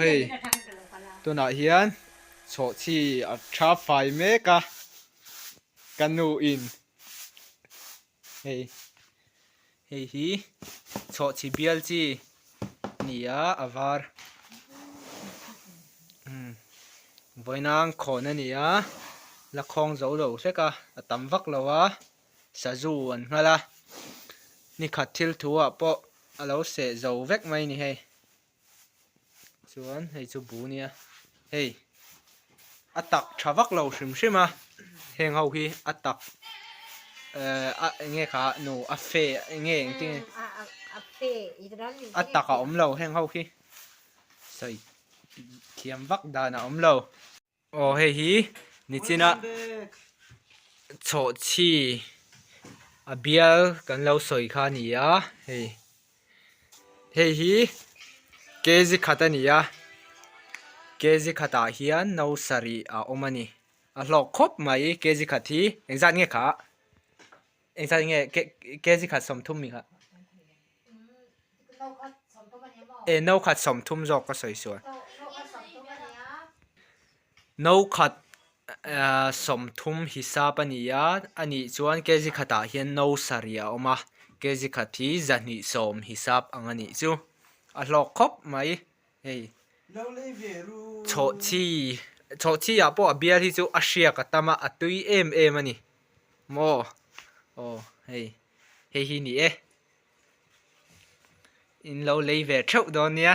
hei tunah hian chhawhchhi a tha fai mek a ka nu in hei hei hi chhawhchhi bial chi a ni a a var vawiinang khawn a ni a la khawng zo lo hlek a a tam vak lo a. Sazu an nghal a, nikhat thil thu ah pawh a lo seh zo vek mai ni hei. Chuan hei chu bu nia, hei a tak tha vak lo hrim hrim a, heng ho hi a tak eh a enge kha nu a fe enge engtin nge a tak a awm lo heng ho hi sawi thiam vak dan a awm lo. Aw hei hi nichina chhawhchhi a bial kan lo sawi kha a ni a hei hei hi kg khat a ni a kg khatah hian no sarih a awm a ni a hlawk khawp mai kg khat hi engzat nge kha engzat nge kg khat 30 mi kha. E no khat 30 zawk ka sawi sual. No khat 30 hisap a ni a, a nih chuan kg khatah hian no sarih a awm a, kg khat hi 210 hisap ang a nih chu. A hlawk khawp mai hei. Chhawhchhi chhawhchhi ah pawh a bial hi chu a hriak a tam a, a tui em em a ni. Maw aw hei hei hi ni e. In lo lei ve theuh dawn nia.